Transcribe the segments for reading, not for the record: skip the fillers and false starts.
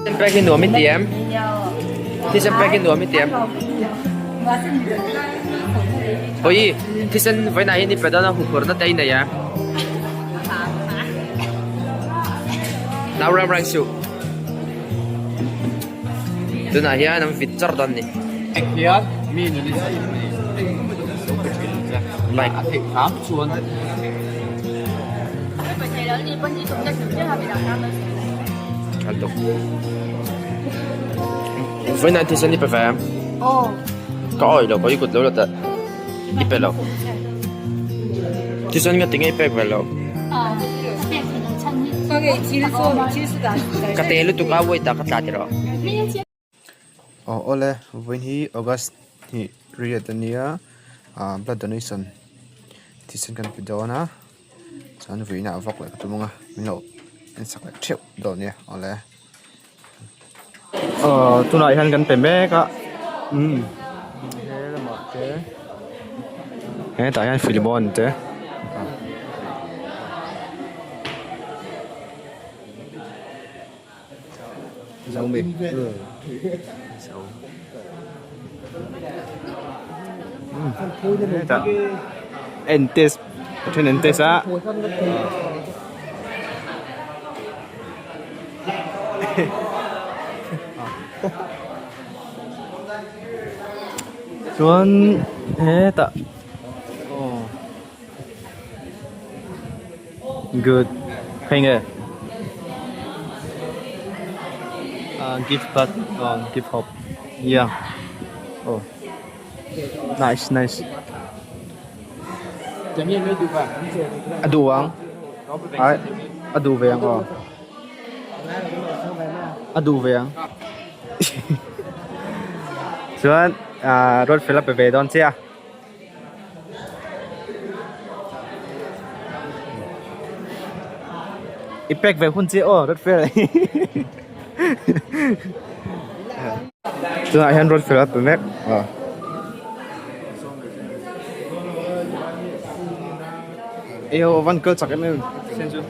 Thisen pek hi nuam i ti em? Thisen pek hi nuam i ti em? Hawi, thisen vawiinah hian i pe dawn a, huphurhna te i nei em? Nau reng reng suh. Tunah hian an vit char dawn a ni. Hian mi nun i like a theih hram chuan. Vawiinah thisen i pe ve em? Ka awih lo, ka i kut lo la ta i pe lo. Thisen ka ti ngei pek ve lo. Ka te lutuk a weight ah ka tla tiraw. Aw awle vawiin hi August hnih riat a nia ah blood donation thisen kan pe dawn a chuan vawiinah vak leh ka tum ang a min lo en sak leh theuh dawn nia awle. Aw tunah hian kan pe mek a umm he lamah te hetah hian Filimon te. En test a then an test a chuan hetah aw Good hei nge ah give back ah give hope yeah oh nice nice a duh ang ai a duh ve ang aw a duh ve ang chuan ah ruat fel a pe ve dawn che a. I pek ve hun che aw rawt fel tunah hian rawt fel a pe mek aw ei ho van kal chak em em sen chu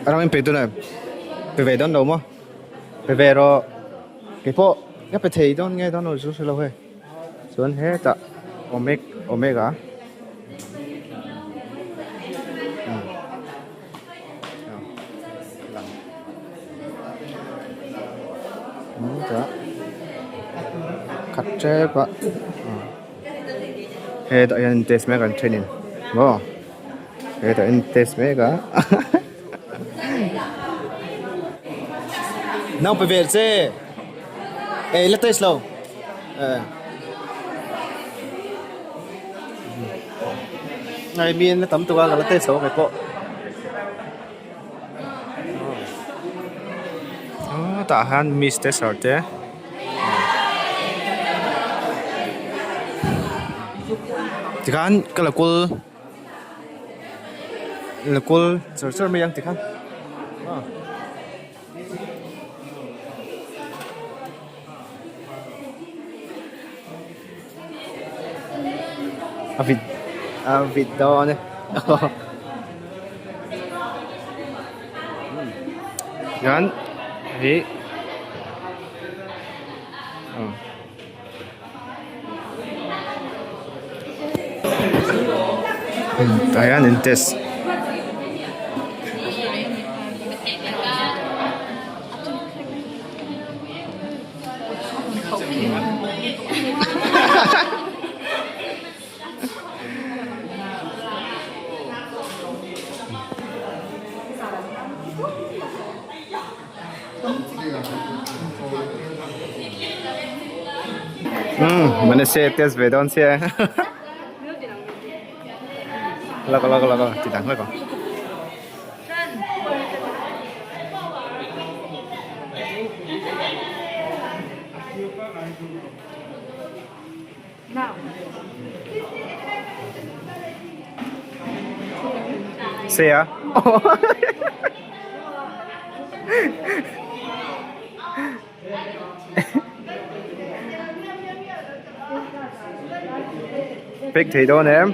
a ram in pe dawn em pe ve dawn lo maw. Pe ve rawh keipawh ka pe thei dawn nge dawn lo chu hre lo hei chuan hetah omeg omega hetah khat tep a hetah hian test mek an then in maw hetah hian test mek a. Nau pe vel che ei la test lo ai mi an la tam tuk a ka la test lo kei pawh tah hian miss te sir te tikhan ka la kul. La kawl char char mai ang tikhan a vit a vit dawn e hian hei Tah hian an test umm manase test ve dawn chiah e lak lak lak ti dang hlek ang Se a Pek thei dawn em?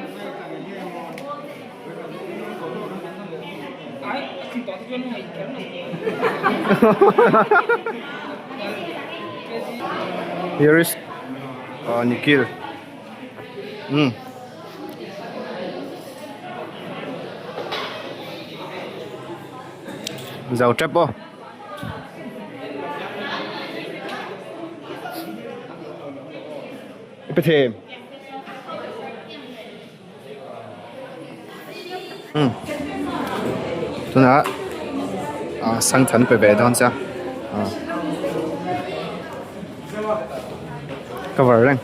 Here is uh, Nikhil. Mm. Zo tep aw. I pe them. Umm tunah ah sangthan pe ve dawn che ah cover reng.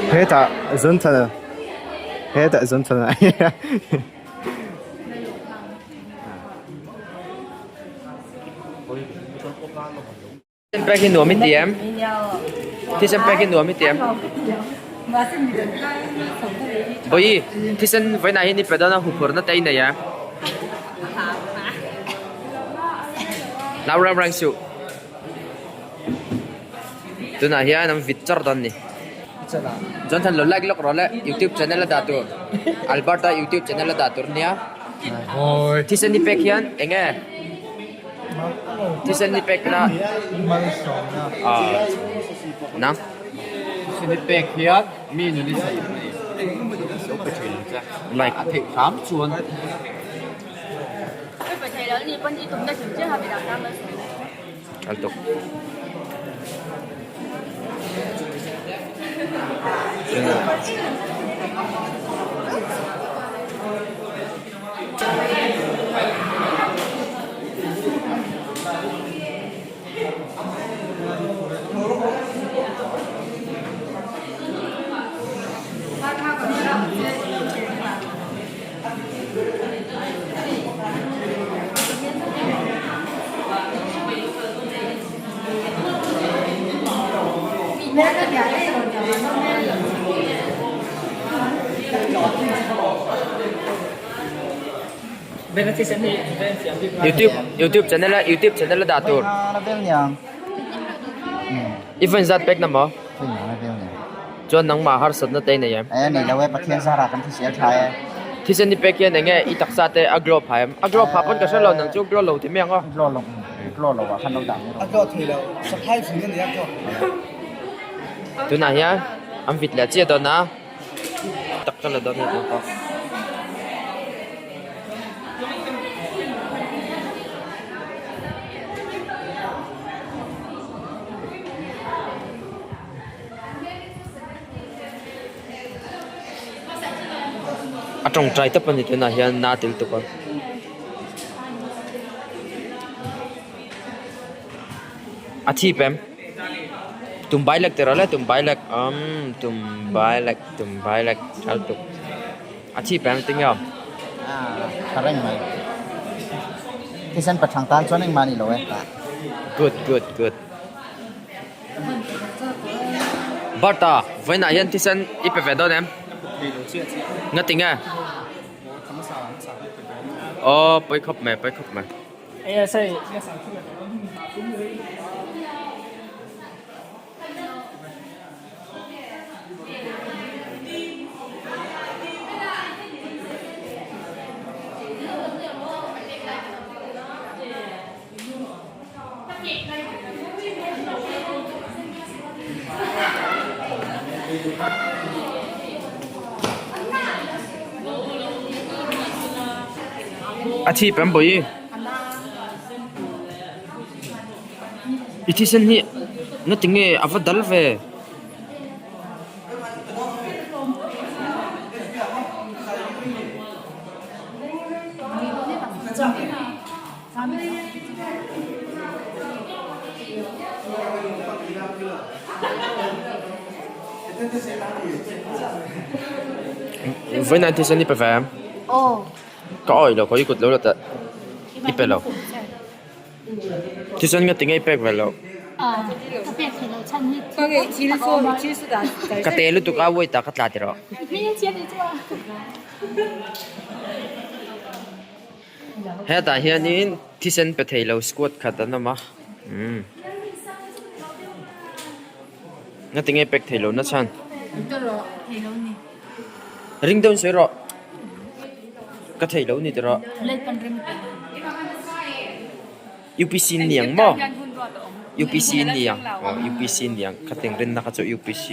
Hetah Zonthana hetah Zonthana Thisen pek hi nuam i ti em? Thisen pek hi nuam i ti em? Bawi, thisen vawiinah hian i pe dawn a, huphurhna te i nei em? Nau reng reng suh. Tunah hian an vit char dawn a ni. Jonathan lo like lawk rawh le youtube channel a dah tur Alberta youtube channel a dah tur nia thisen ni pek hian eng nge thisen ni pek na ah nang thisen ni pek hian mi nun i sawi a ni lo pe thin ang che like a theih hram chuan Kal tuk. YouTube YouTube channel a YouTube channel a dah tur i fan zat pek na maw chuan nangmah harsatna te i nei em? E nei lo e Pathian zara kan thisen tha e. Thisen i pek hian enge i taksa te a glow phah em? A glow phah pawn ka hre lo nang chu glow lo ti mai ang aw. Glow lo glow lo ah khan lo dah mai rawh. A glow thei lo saphai vun a nia glow. Tunah hian an vit leh chiah dawn a tak ka la dawn a ni tawh. A tawngtai tawp a ni tunah hian na tel tuk a. A thip em? Tum bai lek tiraw le tum bai lek umm tum bai lek tum bai lek ṭha lutuk. A thip em tinge aw? Tha reng mai. Thisen pathang tan chuan engmah a ni lo e. Good good good. Barta, vawiinah hian thisen i pe ve dawn em? Nga tinge? Aw, pawi khawp mai, pawi khawp mai. A thi pem pui i thisen hi na tinge a va dal ve. Vawiinah thisen i pe ve em? Ka awih lo, ka i kut lo la teh i pe lo. Thisen nga tinge i pek ve loh? Ka te lutuk a weight ah ka tla ti rawh. Hetah hianin thisen pe thei lo squad khat an awm a umm. Nga tinge pek thei lo na chhan. Ring deuh in sawi rawh. Ka thei lo ni tiraw. UPC niang maw? UPC niang. Aw UPC niang. Khating rinna kha chu UPC.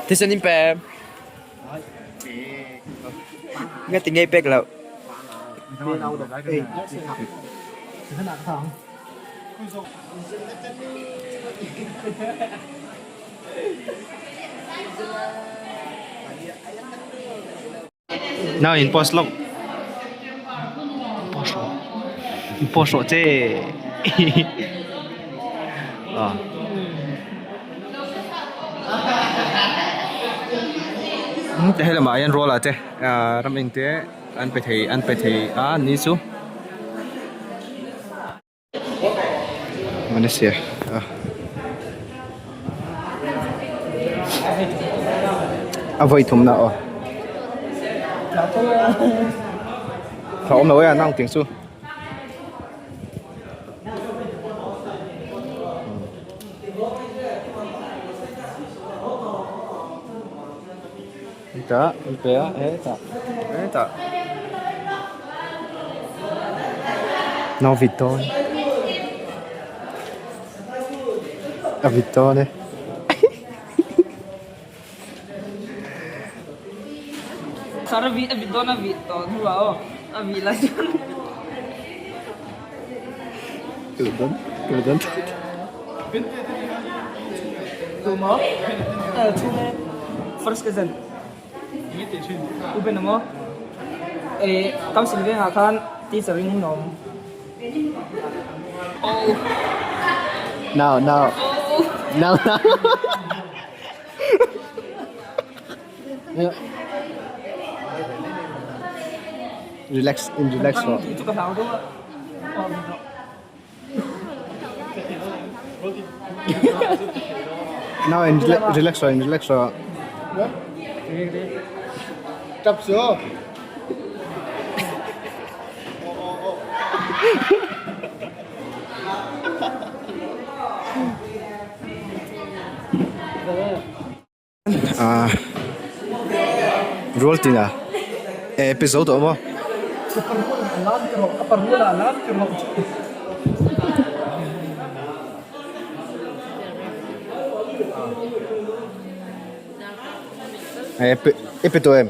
Thisen in pe. Nga ti ngei pek lo. Nau in post lawk post rawh in post rawh che aw hei lamah hian ruala te ah ram eng te an pe thei an pe thei a ni chu. Malaysia a vawi thumna aw a awm lo e a nang tih chu hetah an pe a hetah hetah nau vit dawn a vit dawn e Sir a vit a vit dawn a vit tawh hnuah aw a vih lai chuan Tumaw chhung first cousin U Ben amaw eh council vengah khan teacher in hun a awm. Now now now now Relax in relax rawh. Now in relax rawh in relax rawh. Tap su. Ah rual tina e pe zo tawh maw? E pe e pe tawh em?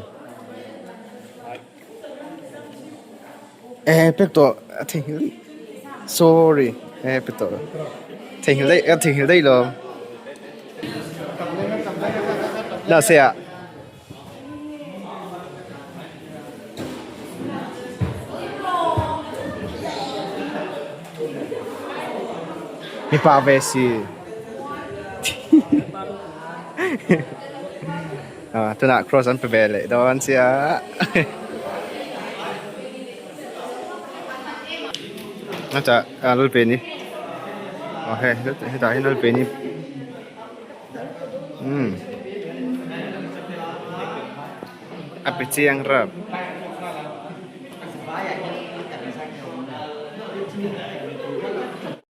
E pek tawh a theihnghilh sorry e pe tawh theihnghilh daih a theihnghilh daih lo nahse ah mipa ve si Ah tunah cross an pe ve leh dawn sia hetah ah lalpeni aw hei hetah hian lalpeni umm a pe chiang rap.